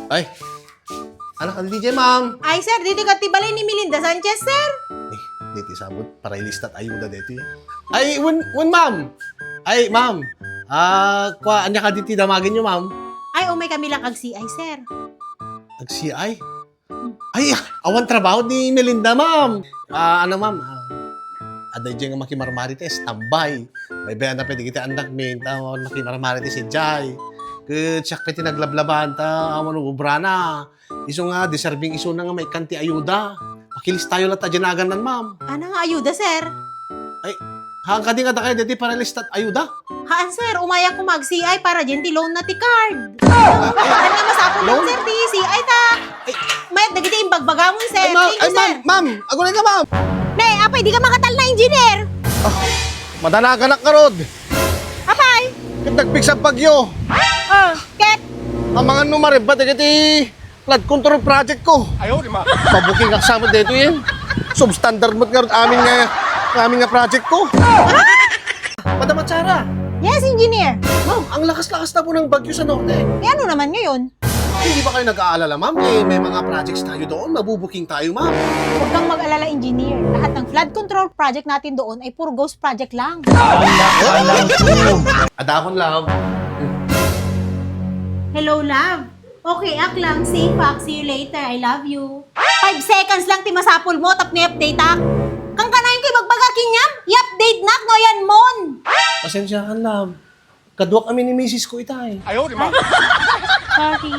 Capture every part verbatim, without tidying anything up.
Ay, anak, ano D J, ma'am? Ay, sir, ditoy ka ti balay ni Melinda Sanchez, sir? Eh, ditoy sabot, para ilistat ayuda ditoy. Ay, wen, wen, ma'am. Ay, ma'am. Ah, kua, ania kadi ti damagenyo, ma'am? Ay, umay kami lang ag-C I, sir. Ag-C I? Ay, awan trabaho ni Melinda, ma'am. Ah, ano, ma'am? Ah, adda idiay nga makimarmarites, tambay. Baybay-anna pay dagiti annakmi, ta awan makimarmarites idiay. Ket siak pay ti naglablabanta, awan obrana. Isu nga, deserving isuna nga maikkan ti ayuda. Pakilistayo latta diay nagannan, ma'am. Ano nga ayuda, sir? Ay, haan kadi nga adda kadi daytoy para ilistat ayuda? Haan, sir. Umayak koma ag-C I para diay ti loan na ti card. Ay, ania, masapul lang, sir, ti C I ta. Ay. Mayat dagiti imbagbagamon, sir. Ay, ma'am, thank you, ay, ma'am, sir. Ma'am, agunay ka, ma'am. Ne, apay, di ka makatalna, engineer. Ah, madanaganak ngarud. Apay? Ket nagpigsa bagyo. Oh, ket? Amangan no marebbat dagiti flood control project ko. Ayaw, di ma. Mabuking ak sa met daytoy, eh. Substandard met ngarud amin nga, amin nga project ko. Madam Atsara. Yes, engineer. Ma'am, ang lakas-lakas na po ng bagyo sa norte. Eh, ano naman ngayon? Hindi ba kayo nag-aalala, ma'am? Eh, may mga projects tayo doon. Mabubuking tayo, ma'am. Huwag kang mag-alala, engineer. Lahat ng flood control project natin doon ay puro ghost project lang. Adakon, love. Hello, love. Okay ak lang, safe ak. See you later. I love you. Five seconds lang ti masapul mo tapno i-update ak. Kangkanayon ko ibagbaga kaniam, i-update nak no ayanmon. Pasensya ka, love. Kaduak amin ni misis ko itay. Ayaw, di ba? Sorry.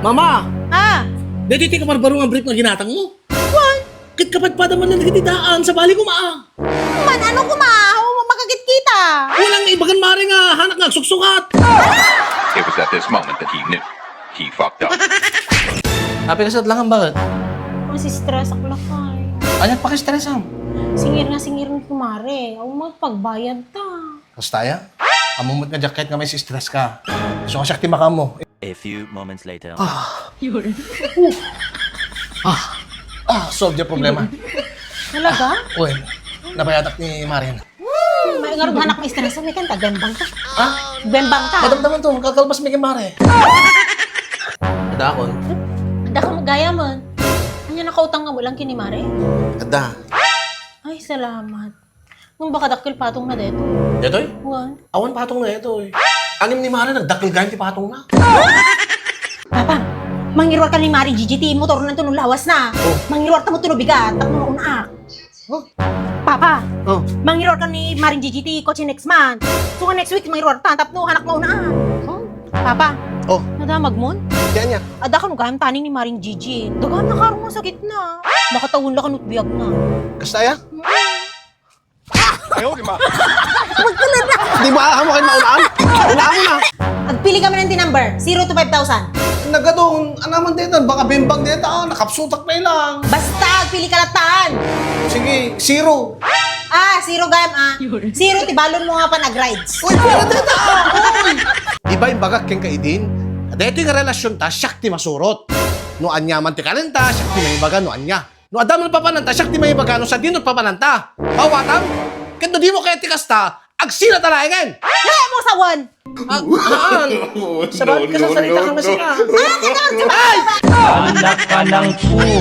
Mama! Ah! Daytoy ti kabarbaro nga brief nga ginatangmo? Wen? Ket kapadpada man lang dagiti daan, sabali koma. Man, ano koma? Awan makakit-kita. Wen, ibagan mare nga hanak nga agsuksukat. It was at this moment that he knew. He fucked up. Apay, kasat lang ang bakit? Masi-stress ak lakay. Ania't paki-stress am? Singir nga singir ni kumare. Awan pagbayad ta. Kasta aya? Ammom met nga diak ket nga masi-stress ka. Isu nga siak ti makaammo. A few moments later. Ah. Ah, solve diay problema. Talaga? Wen, nabayadak ni Maren. Hmm, may ngarud hanak nga stress, may kanta, bembang ka. Ha? Bembang ka. Madamdaman to, kakalbas mi ken Mare. Adakon. Adda ka magayam. Ania, nakautang nga mo lang ken ni Mare? Adda. Ay, salamat. Ngem baka dakkel patongna daytoy. Daytoy? Wen. Awan patongna daytoy. Ngem ni Mare, nagdakkel gayam ti patongna. Papa, mangiruar ka ni Mare Gigi ti motorna inton lawas na. Oh. Mangiruar ta met no bigat, tapno maun-ak. Huh? Papa, oh, mangiruar ka ni Mare Gigi ti kotse next month. So nga next week, mangiruar ta, tapno hanak maun-ak. Huh? Papa, oh, nadamagmon? Diyan niya. Adda kano gayam taneng ni Mare Gigi. Dagana karong sakitna. Makatawen la kano ti biagna. Kasta aya? Mm. Ayaw, di ba? Di ba, amo kayo maunaan? Unaan mo na. Agpili ka man ti number, zero to five thousand. Nagadon, anaman deta, baka bembang deta, ah, nakapsutak na ilang. Basta, agpili ka latan. Sige, zero. Ah, zero gayam, ah. Zero, ti balon mo nga pan ag-rides. Uy, pwede deta, ah, uy. Di ba, imbagak ken ka idin? Detoy nga relasyon ta, siak ti masurot. No ania man ti kanenta, siak ti maibaga, no ania. No adda man papananta, siak ti maibaga no sadino papananta. Mawatam? Ket no dimo kayat ti kasta, agsina ta laengen! Laeng mo sawen! Ag-, haan! Sabagay ka, sasarita ka nga sika. Ay! Anak ka ng pu-